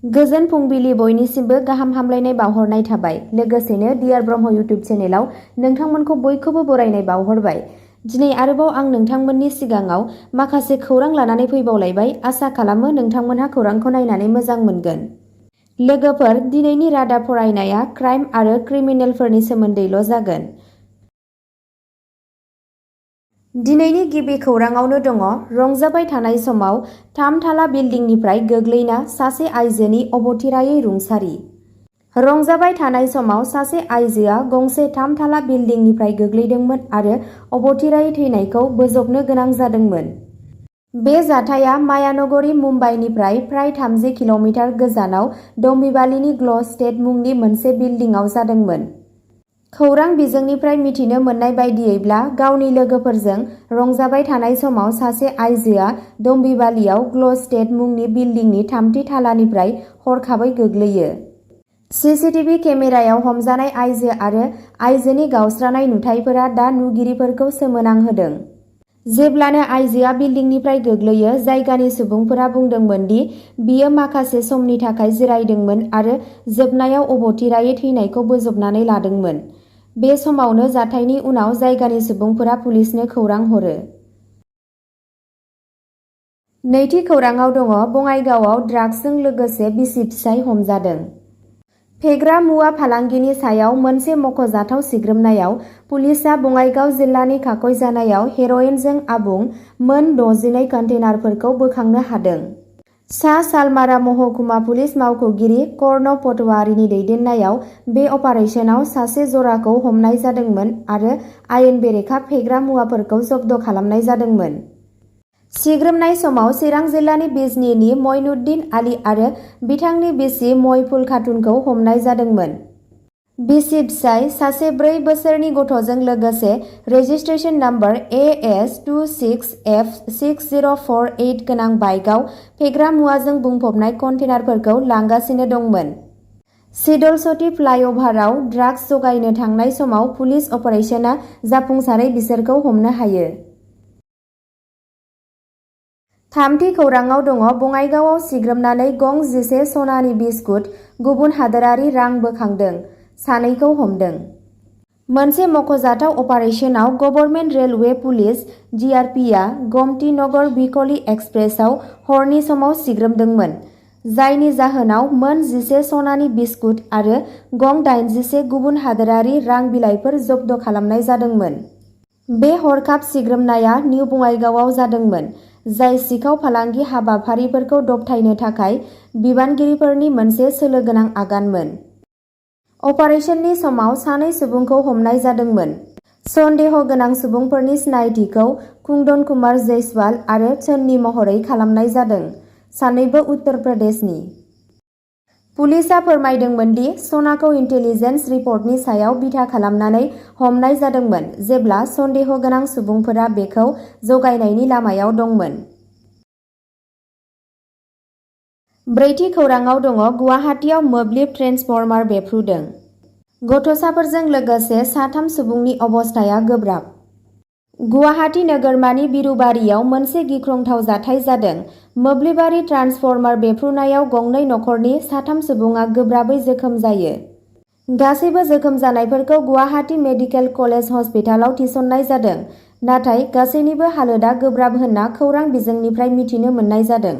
गोजोन फुंबिलि बयनिसिमबो गाहाम हामलायनाय बावहरनाय थाबाय। लोगोसेनो डियार ब्रह्म इउटिउब चेनेलाव नोंथांमोनखौ बयखौबो बरायनाय बावहरबाय। दिनै आरोबाव आं नोंथांमोननि सिगाङाव माखासे खौरां लानानै फैबावलायबाय। आसा खालामो नोंथांमोनहा खौरांखौ नायनानै मोजां मोनगोन। लोगोफोर, दिनैनि रादाब फरायनाया क्राइम आरो क्रिमिनेलफोरनि सोमोन्दैल' जागोन। दिनैनि गिबि खौराङावनो दङ, रंजाबाय थानाय समाव 3 थाला बिल्डिंनिफ्राय गोग्लैना सासे आइजोनि अबथिरायै रुंसारि। रंजाबाय थानाय समाव सासे आइजोआ गंसे 3 थाला बिल्डिंनिफ्राय गोग्लैदोंमोन आरो अबथिरायै थैनायखौ बोजबनो गोनां जादोंमोन। बे जाथाया मायानगरी, मुम्बाइनिफ्राय प्राय 30 किल'मिटार गोजानाव डम्बिवालीनि ग्ल' स्टेट मुंनि मोनसे बिल्डिंआव जादोंमोन। खौरां बिजोंनिफ्राय मिथिनो मोननाय बायदियैब्ला गावनि लोगोफोरजों रंजाबाय थानाय समाव सासे आइजोआ डम्बिवालीयाव ग्ल' स्टेट मुंनि बिल्डिंनि 3थि थालानिफ्राय हरखाबै गोग्लैयो। सीसीटीवी केमेरायाव हमजानाय आइजो आरो आइजोनि गावस्रानाय नुथायफोरा दा नुगिरिफोरखौ सोमोनांहोदों। जेब्लानो आइजोआ बिल्डिंनिफ्राय गोग्लैयो, जायगानि सुबुंफोरा बुंदोंमोन दि बियो माखासे समनि थाखाय जिरायदोंमोन आरो जोबनायाव अबथिरायै थैनायखौ बोजबनानै लादोंमोन। बे समावनो जाथायनि उनाव जायगानि सुबुंफोरा पुलिसनो खौरां हरो। नैथि खौराङाव दङ, बङाइगावआव ड्राग्सजों लोगोसे बिसि-फिसाय हमजादों। फेग्रा मुवा फालांगिनि सायाव मोनसे मख'जाथाव सिग्रोमनायाव पुलिसआ बङाइगाव जिल्लानि खाखयजानायाव हेर'इनजों आबुं मोन 62 कन्टेनारफोरखौ बोखांनो हादों। सा सालमारा महकुमा पुलिस मावख'गिरि कर्ण पटवारीनि दैदेननायाव बे अपारेसनाव सासे जराखौ हमनाय जादोंमोन आरो आयेन बेरेखा फेग्रा मुवाफोरखौ जब्द' खालामनाय जादोंमोन। सिग्रोमनाय समाव चिरां जिल्लानि बिजनीनि मइनुद्दिन आली आरो बिथांनि बिसि मइफुल खातुनखौ हमनाय जादोंमोन। बिसि-फिसाय सासे 4 बोसोरनि गथ'जों लोगोसे रेजिस्ट्रेशन नम्बर AS26F6048 गोनां बाइकआव फेग्रा मुवाजों बुंफबनाय कन्टेनारफोरखौ लांगासिनो दंमोन। सिडलसटी फ्लाइअभाराव ड्राग्स जगायनो थांनाय समाव पुलिस अपारेसनआ जाफुंसारै बिसोरखौ हमनो हायो। थामथि खौराङाव दङ, बङाइगावआव सिग्रोमनानै गं 11 सनानि बिस्कुट, गुबुन हादोरारि रां बोखांदों, सानैखौ हमदों। मोनसे मख'जाथाव अपारेसनाव गभर्नमेन्ट रेलवे पुलिस (जीआरपी) आ गोमती नगर वीकली एक्सप्रेसआव हरनि समाव सिग्रोमदोंमोन, जायनि जाहोनाव मोन 11 सनानि बिस्कुट आरो गं 81 गुबुन हादोरारि रां बिलाइफोर जब्द' खालामनाय जादोंमोन। बे हरखाब सिग्रोमनाया निउ बङाइगावआव जादोंमोन, जाय सिखाव फालांगि हाबाफारिफोरखौ दबथायनो थाखाय बिबानगिरिफोरनि मोनसे सोलो गोनां आगानमोन। अपारेसननि समाव 2 सुबुंखौ हमनाय जादोंमोन। सन्देह गोनां सुबुंफोरनि सिनायथिखौ कुंदन कुमार जयसवाल आरो चन्नी महरै खालामनाय जादों, सानैबो उत्तर प्रदेशनि। पुलिसआ फोरमायदोंमोन दि सनाखौ इन्टेलिजेन्स रिपर्टनि सायाव बिथा खालामनानै हमनाय जादोंमोन जेब्ला सन्देह गोनां सुबुंफोरा बेखौ जगायनायनि लामायाव दंमोन। ब्रैथि खौराङाव दङ, गुवाहाटीआव मोब्लिब ट्रेन्सफर्मार बेफ्रुदों। गथ'साफोरजों लोगोसे 3 सुबुंनि अबस्थाया गोब्राब। गुवाहाटी नोगोरमानि बिरुबारियाव मोनसे गिख्रंथाव जाथाय जादों। मोब्लिबारि ट्रान्सफर्मार बेफ्रुनायाव गंनै नखरनि 3 सुबुङा गोब्राबै जोखोम जायो। गासैबो जोखोम जानायफोरखौ गुवाहाटी मेडिकेल कलेज हस्पिटालाव थिसननाय जादों, नाथाय गासैनिबो हालोदा गोब्राब होनना खौरां बिजोंनिफ्राय मिथिनो मोननाय जादों।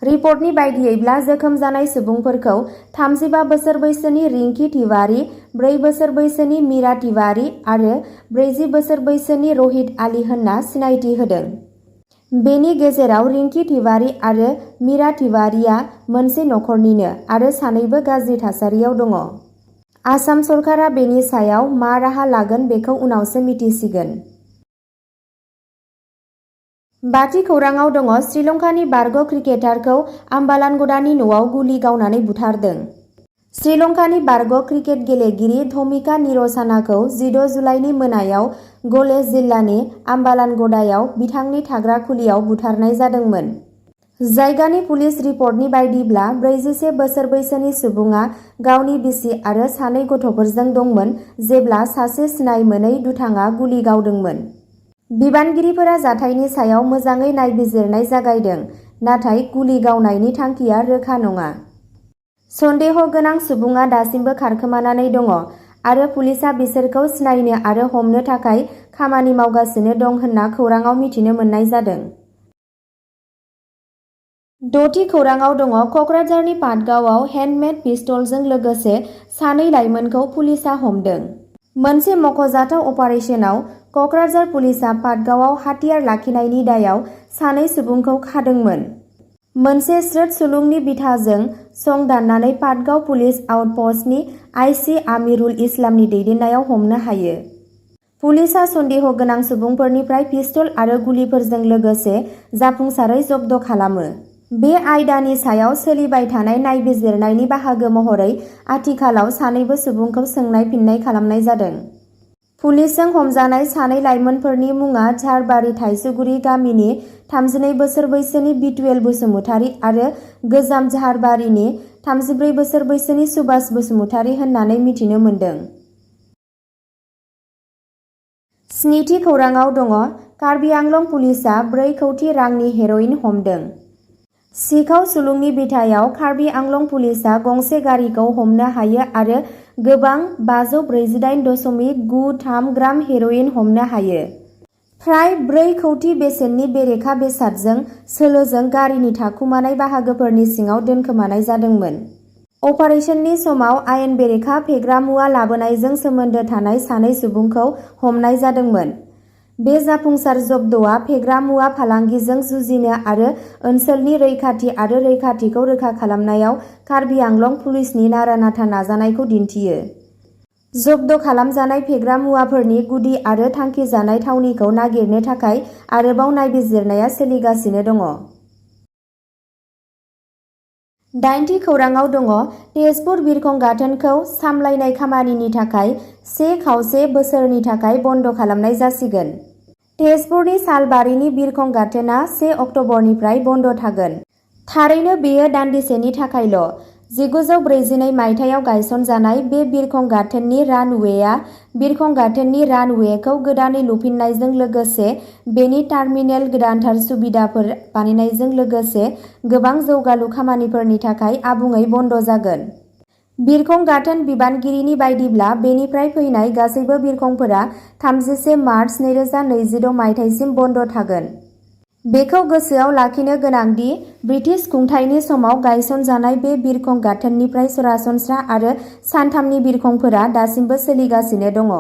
रिपर्टनि बायदियैब्ला जोखोम जानाय सुबुंफोरखौ 35 बोसोर बैसोनि रिंकी तिवारी, 4 बोसोर बैसोनि मीरा तिवारी आरो 40 बोसोर बैसोनि रहित आली होनना सिनायथि होदों। बेनि गेजेराव रिंकी तिवारी आरो मीरा तिवारीआ मोनसे नखरनिनो आरो सानैबो गाज्रि थासारियाव दङ। आसाम सरकारा बेनि सायाव मा राहा लागोन बेखौ उनावसो मिथिसिगोन। बाथि खौराङाव दङ, श्रीलंकानि बारग' क्रिकेटारखौ आम्बालानगडानि न'आव गुलि गावनानै बुथारदों। श्रीलंकानि बारग' क्रिकेट गेलेगिरि धमिका निरसनाखौ 16 जुलाइनि मोनायाव गले जिल्लानि आम्बालानगडायाव बिथांनि थाग्रा खुलियाव बुथारनाय जादोंमोन। जायगानि पुलिस रिपर्टनि बायदिब्ला 41 बोसोर बैसोनि सुबुङा गावनि बिसि आरो 2 गथ'फोरजों दंमोन जेब्ला सासे सिनाय मोनै दुथाङा गुलि गावदोंमोन। बिबानगिरिफोरा जाथायनि सायाव मोजाङै नायबिजिरनाय जागायदों, नाथाय गुलि गावनायनि थांखिया रोखा नङा। सन्देह गोनां सुबुङा दासिमबो खारखोमानानै दङ आरो पुलिसआ बिसोरखौ सिनायनो आरो हमनो थाखाय खामानि मावगासिनो दं होनना खौराङाव मिथिनो मोननाय जादों। द'थि खौराङाव दङ कक्राझारनि पाटगावआव हेन्डमेड पिस्तलजों लोगोसे सानै लाइमोनखौ पुलिसआ हमदों। मोनसे मख'जाथाव अपारेशनाव कक्राझार पुलिसआ पाटगावआव हाथियार लाखिनायनि दायाव सानै सुबुंखौ खादोंमोन। मोनसे स्रोद सुलुंनि बिथाजों सं दाननानै पाटगाव पुलिस आउटपस्टनि आइसि आमिरुल इस्लामनि दैदेननायाव हमनो हायो। पुलिसआ सन्देह गोनां सुबुंफोरनिफ्राय पिस्तल आरो गुलिफोरजों लोगोसे जाफुंसारै जब्द खालामो। बे आयदानि सायाव सोलिबाय थानाय नायबिजिरनायनि बाहागो महरै आथिखालाव सानैबो सुबुंखौ सोंनाय फिननाय खालामनाय जादों। पुलिसजों हमजानाय सानै लाइमोनफोरनि मुङा झारबारि थाइसुगुरि गामिनि 32 बोसोर बैसोनि बिटुएल बसुमतारी आरो गोजाम झारबारिनि 34 बोसोर बैसोनि सुभाष बसुमतारी होननानै मिथिनो मोन्दों। स्निथि खौराङाव दङ कार्बि आंलं पुलिसआ 4 कौटि रांनि हेर'इन हमदों। सिखाव सुलुंनि बिथायाव कार्बि आंलं पुलिसआ गंसे गारिखौ हमनो हायो आरो गोबां 548.93 ग्राम हेर'इन हमनो हायो। फ्राय 4 कौटि बेसेननि बेरेखा बेसादजों सोलोजों गारिनि थाखुमानाय बाहागोफोरनि सिङाव दोनखोमानाय जादोंमोन। अपारेशननि समाव आयेन बेरेखा फेग्रा मुवा लाबोनायजों सोमोन्दो थानाय सानै सुबुंखौ हमनाय जादोंमोन। बे जाफुंसार जब्दआ फेग्रा मुवा फालांगिजों जुजिनो आरो ओनसोलनि रैखाथि आरो रैखाथिखौ रोखा खालामनायाव कार्बि आंलं पुलिसनि नारा-नाथा नाजानायखौ दिन्थियो। जब्द खालामजानाय फेग्रा मुवाफोरनि गुदि आरो थांखिजानाय थावनिखौ नागिरनो थाखाय आरोबाव नायबिजिरनाया सोलिगासिनो दङ। 8थि खौराङाव दङ तेजपुर बिरखं गाथोनखौ सामलायनाय खामानिनि थाखाय 1.5 बोसोरनि थाखाय बन्द खालामनाय जासिगोन। तेजपुरनि सालबारिनि बिरखं गाथोना 1 अक्ट'बरनिफ्राय बन्द थागोन। थारैनो बेयो दान्दिसेनि थाखायल'। 1942 मायथाइयाव गायसनजानाय बे बिरखं गाथोननि रानवेआ बिरखं गाथोननि रानवेखौ गोदानै लुफिननायजों लोगोसे बेनि टार्मिनेल गोदानथार सुबिदाफोर बानायनायजों लोगोसे गोबां जौगालु खामानिफोरनि थाखाय आबुङै बन्द जागोन। बिरखं गाथोन बिबानगिरिनि बायदिब्ला बेनिफ्राय फैनाय गासैबो बिरखंफोरा 31 मार्च 2026 मायथाइसिम बन्द थागोन। बेखौ गोसोआव लाखिनो गोनांदि ब्रिटिश खुंथायनि समाव गायसनजानाय बे बिरखं गाथोननिफ्राय सरासनस्रा आरो सानथामनि बिरखंफोरा दासिमबो सोलिगासिनो दङ।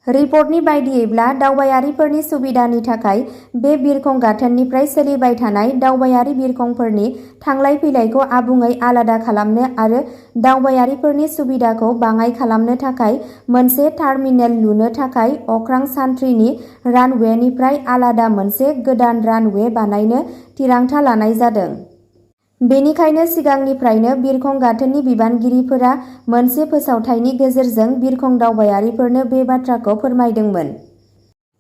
रिपर्टनि बायदियैब्ला दावबायारिफोरनि सुबिदानि थाखाय बे बिरखं गाथोननिफ्राय सोलिबाय थानाय दावबायारि बिरखंफोरनि थांलाय फैलायखौ आबुङै आलादा खालामनो आरो दावबायारिफोरनि सुबिदाखौ बाङाइ खालामनो थाखाय मोनसे टार्मिनेल लुनो थाखाय अख्रां सान्थ्रिनि रानवेनिफ्राय आलादा मोनसे गोदान रानवे बानायनो थिरांथा लानाय जादों। बेनिखायनो सिगांनिफ्रायनो बिरखं गाथोननि बिबानगिरिफोरा मोनसे फोसावथायनि गेजेरजों बिरखं दावबायारिफोरनो बे बाथ्राखौ फोरमायदोंमोन।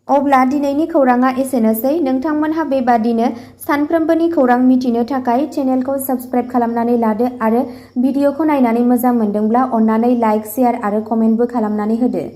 अब्ला दिनैनि खौराङा एसेनोसै। नोंथांमोनहा बेबादिनो सानफ्रोमबोनि खौरां मिथिनो थाखाय चेनेलखौ साबस्क्राइब खालामनानै लादो आरो भिडिअखौ नायनानै मोजां मोनदोंब्ला अन्नानै लाइक, शेयार आरो कमेन्टबो खालामनानै होदो।